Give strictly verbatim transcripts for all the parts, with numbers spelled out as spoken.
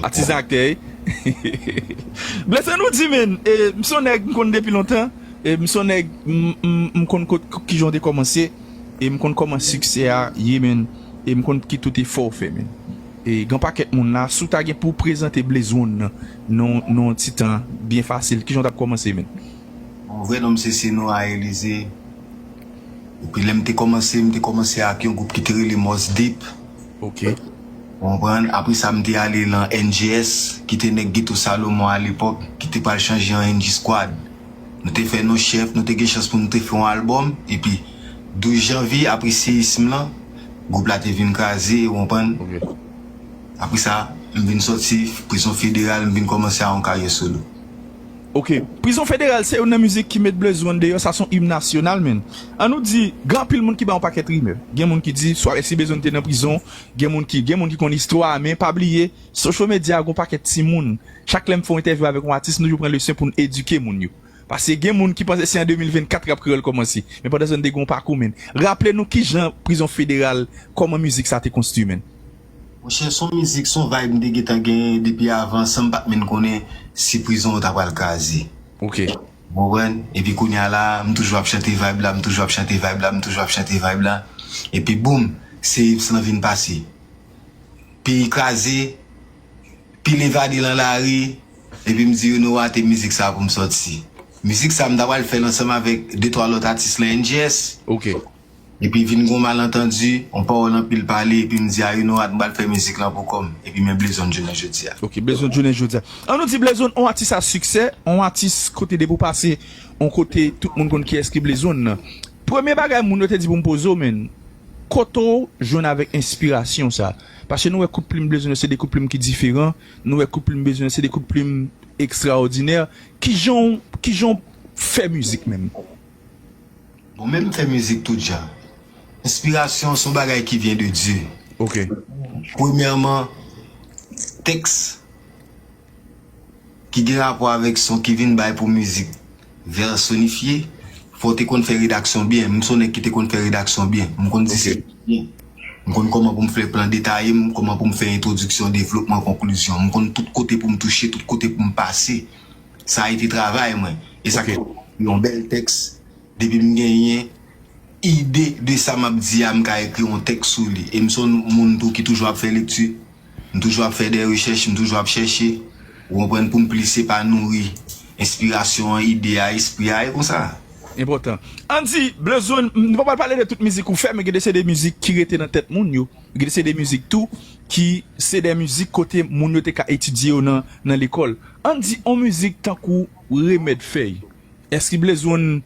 Atis aktè, wi. Blessone, ou di, men, e, m se yon nèg m konn depi lontan, e, m se yon nèg m, m, m konn kot, kijan w te kòmanse, e m konn kòman siksè a ye, men, e m konn ki tout efò w fè, men. E gen pakèt moun la, si w ta gen pou w prezante Blaze One nan, nan, nan yon ti tan byen fasil, kijan w t ap kòmanse, men? Mon vrè non m se Senoa Elize. Epi lè m te kòmanse, m te kòmanse ak yon gwoup ki te rele Mos Deep. Ok. Ou konprann? Apre sa, m te ale nan N G S, ki te nèg Ghetto Salomon alepòk, ki te pral chanje an N G Squad. Nou te fè non Chèf, nou te gen chans pou nou te fè yon albòm, epi douz janvye, apre seyism lan, gwoup la te vin kraze, ou konprann? Ok. Apre sa, m vin sòti prizon federal, m vin kòmanse a yon karyè solo. Ok. Prizon federal se youn nan mizik ki met Blaze One deyò, sa se yon im nasyonal, men. An nou di, gen anpil moun ki bay yon pakèt rimè. Gen moun ki di, swa Eski Blaze One te nan prizon, gen moun ki, gen moun ki konn istwa a, men pa bliye, social media a gen yon pakèt timoun. Chak lè m fè yon entèvyou avèk yon atis, nou toujou pran leson pou n edike moun yo. Paske gen moun ki panse se an de mil vennkat rap kreyòl kòmanse. Men pandan se tan, te gen yon pakou, men. Raple nou kijan prizon federal, kòman mizik sa te konstwi, men. Monchè, se yon mizik, se yon vibe m te gentan genyen depi avan, san m pa t menm konnen si prizon yo ta pral kraze. Ok. Ou konprann? Epi kounye a la, m toujou ap chante vibe la, m toujou ap chante vibe la, m toujou ap chante vibe la. Epi boum, seyism lan vin pase. Peyi kraze, pil evade lan lari, epi m di, you know what, e mizik sa pou m sòti. Mizik sa, m ta pral fè l ansanm avèk de twa lòt atis lan N G S. Ok. Epi vin gon malantandi, on pawòl anpil pale, epi m di, a, you know what, m pral fè mizik lan pou kò m. Epi men Blaze One jounen jodi a. Ok, Blaze One jounen jodi a. An nou di Blaze One, on atis a siksè, on atis kote depi w pase, on kote tout moun konn kiyès ki Blaze One nan. Premye bagay moun yo te di pou m poze w, men, kote w jwenn avèk enspirasyon sa? Paske nou wè kout plim Blaze One yo se de kout plim ki diferan, nou wè kout plim Blaze One yo se de kout plim ekstraòdinè. Kijan w, kijan w fè mizik menm? Bon, men m fè mizik tout jan. Enspirasyon se yon bagay ki vyen de Dye. Ok. Premyèman, tèks ki gen rapò avèk son ki vin bay pou mizik vèsonifye, fò w te konn fè redaksyon byen. M se yon nèg ki te konn fè redaksyon byen. M konn Ok. disète byen. M konn kòman pou m fè plan detaye m, kòman pou m fè entwodiksyon, devlopman, konklizyon. M konn tout kote pou m touche, tout kote pou m pase. Sa a ete travay mwen. E sa Ok. k fè yon bèl tèks, depi m genyen ide de sa m ap di a, m ka ekri yon tèks sou li. E m se yon moun tou ki toujou ap fè lekti. M toujou ap fè de rechèch, m toujou ap chèche. Ou konprann, pou m plis epanoui enspirasyon an, ide a, espri a, e konsa. Enpòtan. Andy, Blaze One, nou pa pral pale de tout mizik ou fè, men gen de se de mizik ki rete nan tèt moun yo. Gen de se de mizik tou, ki se de mizik kote moun yo te ka etidye yo nan, nan lekòl. Andy, on mizik tankou Remèd Fèy. Èske Blaze One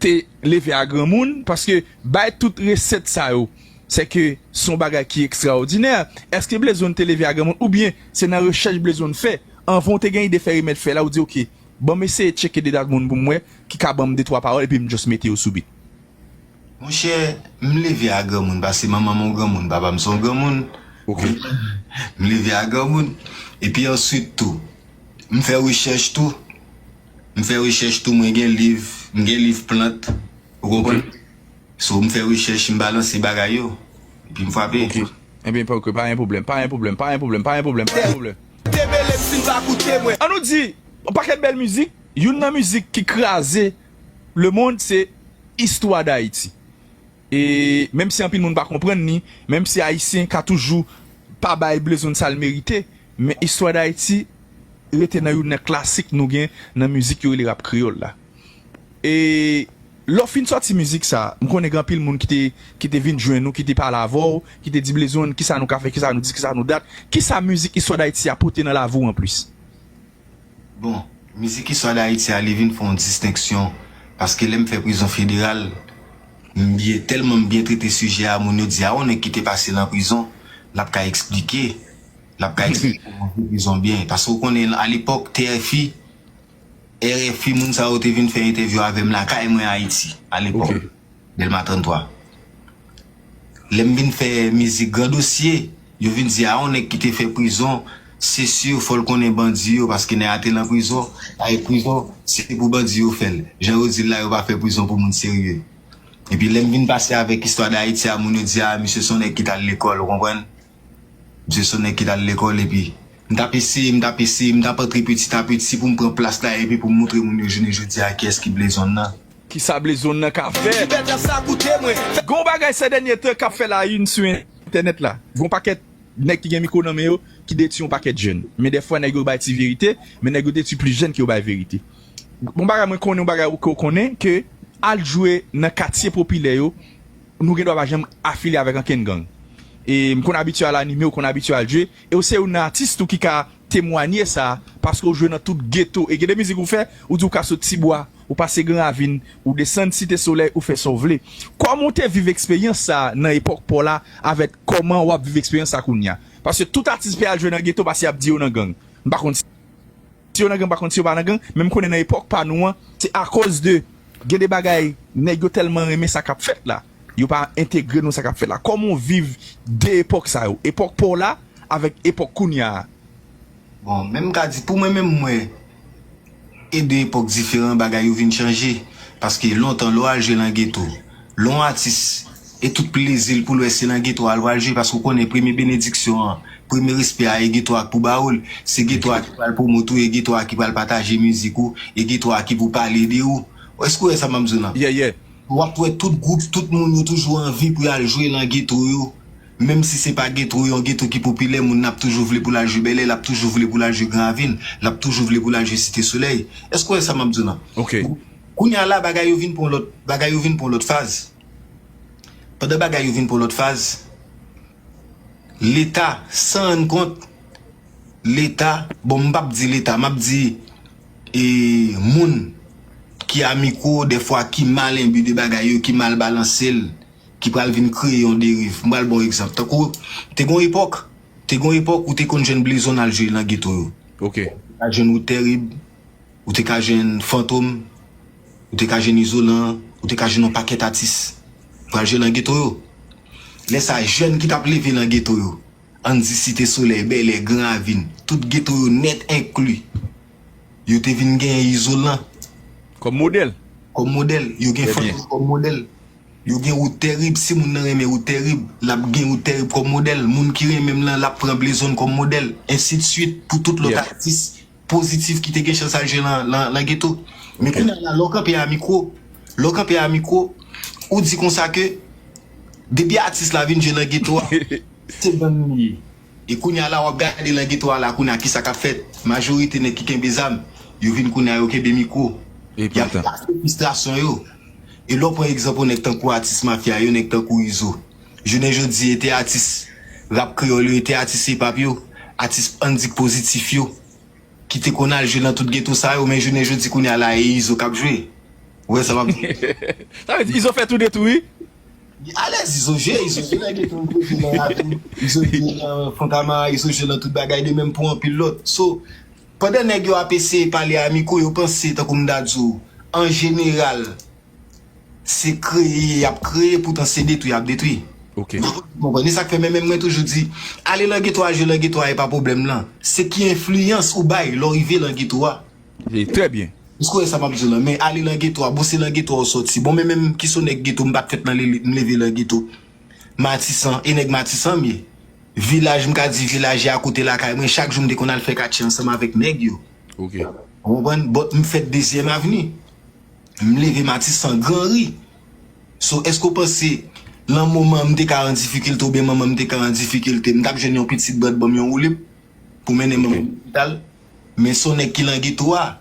te leve a granmoun? Paske bay tout resèt sa yo, se ke se yon bagay ki ekstraòdinè. Èske Blaze One te leve a granmoun? Oubyen se nan rechèch Blaze One fè, anvan w te gen ide fè Remèd Fèy la, ou di, ok, ban m eseye tcheke de dat moun pou m wè, ki ka ban m de twa pawòl, epi m just mete yo sou beat? Monchè, m leve a granmoun, paske manman m yon granmoun, papa m se yon granmoun. Ok. M leve a granmoun. Epi answit tou, m fè rechèch tou. M fè rechèch tou, mwen gen liv, m gen liv plant. Ou konprann? Ok. So, m fè rechèch, m balanse bagay yo. Epi m frape. Ok. Ebyen, pa, ok, pa gen pwoblèm, pa gen pwoblèm, pa gen pwoblèm, pa gen pwoblèm, pa gen pwoblèm. Te mele m si n pa koute mwen. An nou di, yon pakèt bèl mizik, youn nan mizik ki kraze lemonn, se Istwa Dayiti. E menm si anpil moun pa konprann li, menm si Ayisyen ka toujou pa bay Blaze One sa l merite, men Istwa Dayiti rete nan youn nan klasik nou gen nan mizik yo rele rap kreyòl la. E lè w fin sòti mizik sa, m konnen gen anpil moun ki te, ki te vin jwenn ou, ki te pale avè w, ki te di, Blaze One, kisa nou ka fè, kisa nou di, kisa nou dat, kisa mizik Istwa Dayiti a pote nan lavi w anplis? Bon, mizik Istwa Dayiti a, li vin fè yon distenksyon, paske lè m fè prizon federal, m byen, tèlman m byen trete sijè a, moun yo di, a, yon nèg ki te pase nan prizon, l ap ka eksplike, l ap ka eksplike kòman viv prizon byen. Paske w konnen, alepòk, T F I, R F I, moun sa yo te vin fè entèvyou avè m lakay mwen Ayiti, alepòk, Ok. Dèlma tranntwa. Lè m vin fè mizik Gran Dosye, yo vin di, a, yon nèg ki te fè prizon, se si fò l konnen bandi yo, paske nèg la te nan prizon, ay prizon, se pou bandi yo fè l. Jan yo di l la, yo pa fè prizon pou moun serye. Epi lè m vin pase avèk Istwa Dayiti a, moun yo di, a, misye se yon nèg ki t al lekòl, ou konprann? Misye se yon nèg ki t al lekòl, epi M t ap eseye, m t ap eseye, m t ap antre piti a piti pou m pran plas la epi pou m montre moun yo jounen jodi a kiyès ki Blezon nan. Kisa Blezon nan ka fè? Gon bagay sè dènye tan k ap fè la youn sou entènèt la. Gon pakèt nèg ki gen mikwo nan men yo ki detwi yon pakèt jèn. Men dèfwa nèg yo bay ti verite, men nèg yo detwi plis jèn ke yo bay verite. Gon bagay mwen konnen, yon bagay ke w konnen, ke al jwe nan katye popilè yo, nou gen dwa pa janm afilye avèk ankenn gang. E m konn abitye al anime, ou konn abitye al jwe, e w se youn nan atis tou ki ka temwanye sa, paske w jwe nan tout geto. E gen de mizik ou fè, ou di w ka sot Tibwa, ou pase Gran Ravin, ou desann Site Solèy, ou fè sa w vle. Kòman w te viv eksperyans sa nan epòk pa w la, avèk kòman w ap viv eksperyans sa kounye a? Paske tout atis pe al jwe nan geto, paske y ap di yo nan gang. M pa konn si yo nan gang, m pa konn si yo pa nan gang, men m konnen nan epòk pa nou an, se akòz de gen de bagay, nèg yo tèlman renmen sa k ap fèt la, yo pa entegre nan sa k ap fèt la. Kòman w viv de epòk sa yo? Epòk pa w la avèk epòk kounye a. Bon, men m ka di, pou mwen menm, m wè e de epòk diferan, bagay yo vin chanje. Paske lontan, lè w al jwe nan geto, lè w atis, e tout plezi l pou l wè se nan geto a l pral jwe, paske w konnen premye benediksyon an, premye respè a, e geto a k pou ba ou l. Se geto a ki pral pwomot ou, e geto a ki pral pataje mizik ou, e geto a ki pou pale de ou. Èske w wè sa m ap di w lan? Yeah, yeah. W ap wè tout gwoup, tout moun yo toujou anvi pou y al jwe nan geto yo. Menm si se pa geto, yon geto ki popilè, moun nan ap toujou vle pou l al jwe Bèlè, l ap toujou vle pou l al jwe Gran Ravin, l ap toujou vle pou l al jwe Site Solèy. Èske w wè sa m ap di w lan? Ok. Kounye a la, bagay yo vin pran lòt, bagay yo vin pran lòt faz. Pandan bagay yo vin pran lòt faz, Leta, san rann kont, Leta, bon, m p ap di Leta, m ap di, e, moun ki a mikwo, dèfwa ki mal enbi de bagay yo, ki mal balanse l, ki pral vin kreye yon deriv. M pral ba w egzanp. Tankou, te gon epòk, te gon epòk ou te konn jwenn Blezon al jwe nan geto yo. Ok. Ou te ka jwenn Wood Tèrib, ou te ka jwenn Fantom, ou te ka jwenn Izolan, ou te ka jwenn yon pakèt atis pral jwe nan geto yo. Lè sa, jèn ki t ap leve nan geto yo, ann di Site Solèy, Bèlè, Gran Ravin, tout geto yo nèt enkli, yo te vin genyen Izolan kòm modèl. Kòm modèl. Yo gen Fantom kòm modèl. Yo gen Wood Tèrib. Si moun nan renmen Wood Tèrib, l ap gen Wood Tèrib kòm modèl. Moun ki renmen m lan, l ap pran Blezon kòm modèl. Ensidswit pou tout lòt atis pozitif ki te gen chans al jwe nan, nan, nan geto. Men kounye a la, lè w kanpe a mikwo, lè w kanpe a mikwo, ou di konsa ke depi atis la vin jwe nan geto a, se gang li ye. E kounye a la, w ap gade nan geto a la, kounye a, kisa k ap fèt? Majorite nèg ki kenbe zam, yo vin kounye a, yo kenbe mikwo. Y ap pase fristrasyon yo. E lè w pran egzanp yon nèg tankou atis mafya yo, nèg tankou Izo. Jounen jodi, e te atis rap kreyòl yo, e te atis hip hop yo, atis andik pozitif yo, ki te konn al jwe nan tout geto sa yo, men jounen jodi kounye a la, e Izo k ap jwe. Ou wè sa m ap di? Sa vle di Izo fè tou de tou, wi. Alèz, Izo jwe, Izo jwe nan geto, Izo jwe nan Lakou, Izo jwe nan Fontamara, Izo jwe nan tout bagay, de menm pou anpil lòt. So, pandan nèg yo ap eseye pale a mikwo, yo panse, tankou m ta di w, an jeneral, se kreye y ap kreye, poutan se detwi y ap detwi. Ok. Ou konprann? E sa k fè menm, menm mwen toujou di, ale nan geto a, jwe nan geto a, e pa pwoblèm lan. Se ki enfliyans ou bay lè w rive nan geto a. E, trè byen. Èske w wè sa m ap di w lan? Men ale nan geto a, bon, se nan geto a w sòti. Bon, men menm ki se yon nèg geto, m pa t fèt nan lele, m leve nan geto. Matisan, e nèg Matisan m ye. Vilaj, m ka di vilaj e akote lakay mwen, chak jou m te konn al fè katje ansanm avèk nèg yo. Ok. Ou konprann? But m fèt Dezyèm Avni. M leve Matisan, Gran Ri. So, èske w panse, lan moman m te ka an difikilte oubyen manman m te ka an difikilte, m t ap jwenn yon pitit brat ban m yon woulib pou mennen manman m lopital? Men se yon nèg ki lan geto a.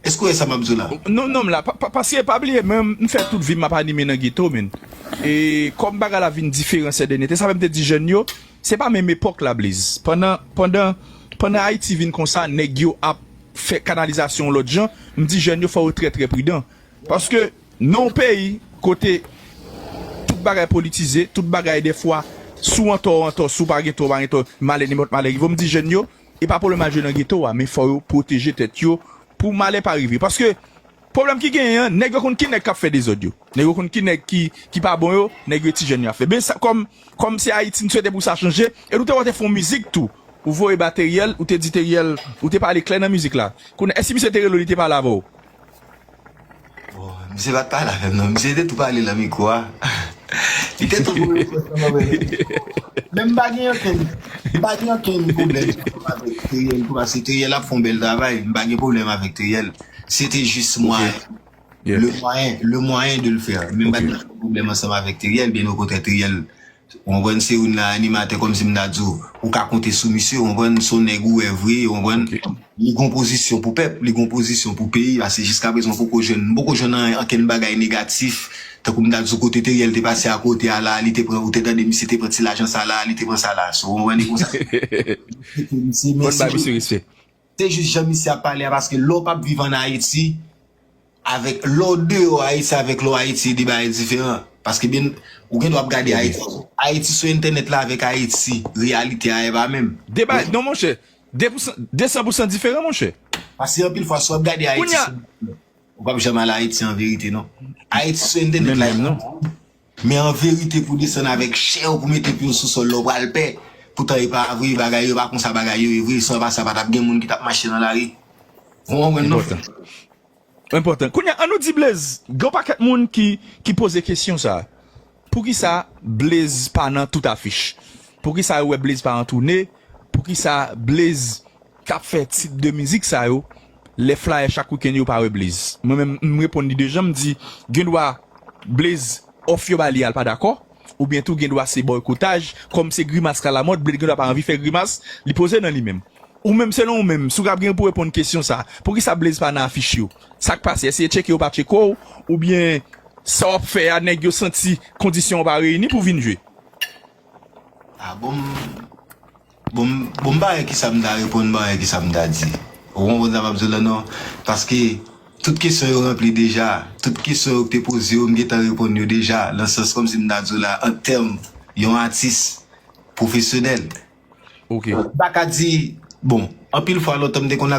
Èske w wè sa m ap di w la? Non, non, m la, pa, pa, paske pa bliye, mwen, m fè tout vi m ap anime nan geto, men. E kòm bagay la vin diferan sè dènye tan, sa fè m te di jèn yo, se pa menm epòk la, Blaze. Pandan, pandan, pandan Ayiti vin konsa, nèg yo ap fè kanalizasyon yon lòt jan, m di jèn yo fò yo trè, trè pridan. Paske nan yon peyi kote tout bagay politize, tout bagay dèfwa, si w antò, w antò, si w pa gen tò, w pa gen tò, malè, nenpòt malè rive w, m di jèn yo, e pa pwoblèm al jwe nan geto a, men fò yo pwoteje tèt yo pou malè pa rive. Paske pwoblèm ki genyen an, nèg yo konn ki nèg k ap fè dezòd yo. Nèg yo konn ki nèg ki, ki pa bon yo, nèg yo e ti jèn yo ap fè. Men sa, kòm, kòm se Ayiti, m swete pou sa chanje, e nou te wè w te fè yon mizik tou. Ou voye ba Teriel, ou te di Teriel, ou te pale klè nan mizik la. Kounye a, èske misye te rele w, li te pale avè w? Bon, misye pa t pale avè m non, misye te tou pale lan mikwo a. Li te tou pwoblèm ansanm avè l. Men m pa gen okenn, m pa gen okenn pwoblèm avèk Teriel tou, paske Teriel ap fè yon bèl travay. M pa gen pwoblèm avèk Teriel. Se te jis mwayen. Le mwayen, le mwayen de le fè. Men m pa gen pwoblèm ansanm avèk Teriel, byen okontrè, Teriel, ou konprann, se youn nan animatè, kòmsi m ta di w, ou ka konte sou misye, ou konprann, se yon nèg ou wè vre, ou konprann. Li gon pozisyon pou pèp, li gon pozisyon pou peyi, paske jiska prezan m poko jwenn, m poko jwenn ankenn bagay negatif, tankou m ta di w kote Teriel te pase akote a la, li te pran, ou te tande misye te pran ti lajan sa la, li te pran sa la, so, ou konprann, li konsa. Misye, men Fò n bay misye respè. Se jis jan misye ap pale a, paske lè w p ap viv ann Ayiti, avèk lè w deyò Ayiti, avèk lè w Ayiti, de bagay diferan. Paske byen, ou gen dwa ap gade Ayiti, Ayiti sou entènèt la avèk Ayiti, reyalite a e pa menm. De bagay, non, monchè, de pou san, de san pou san diferan, monchè. Paske anpil fwa, si w ap gade Ayiti, ou p ap janm al Ayiti an verite, non. Ayiti sou entènèt la, non. Men an verite, pou desann avèk chè w, pou mete pye w sou sòl la, w pral pè. Poutan e pa vre, bagay yo pa konsa bagay yo ye vre. San pa sa, pa t ap gen moun ki t ap mache nan lari. Ou konprann, non? Enpòtan. Kounye a, ann nou di Blaze, gen yon pakèt moun ki, ki poze kesyon sa. Poukisa Blaze pa nan tout afich? Poukisa yo wè Blaze pa an toune? Poukisa Blaze k ap fè tit de mizik sa yo, lè flyer chak wikenn yo pa wè Blaze? Mwen menm, m reponn li de jan, m di, gen dwa Blaze, òf yo ba li a, l pa dakò, oubyen tou gen dwa se bòykotaj, kòm se grimas k alamòd, Blaze gen dwa pa anvi fè grimas, li poze nan li menm. Ou menm, selon ou menm, si w t ap gen pou reponn kesyon sa, poukisa Blaze pa nan afich yo? Sa k pase? Èske yo tcheke yo pa tcheke w? Oubyen sa w ap fè a, nèg yo santi kondisyon yo pa reyini pou vin jwe? Ah, bon, bon, bon, m pa wè kisa m ta reponn, m pa wè kisa m ta di. Ou konprann sa m ap di w la, non? Paske tout kesyon yo ranpli deja. Tout kesyon yo ki te poze yo, m gentan reponn yo deja. Nan sans kòmsi m ta di w la, an tèm yon atis pwofesyonèl. Ok. M pa ka di, bon, anpil fwa lontan m te konn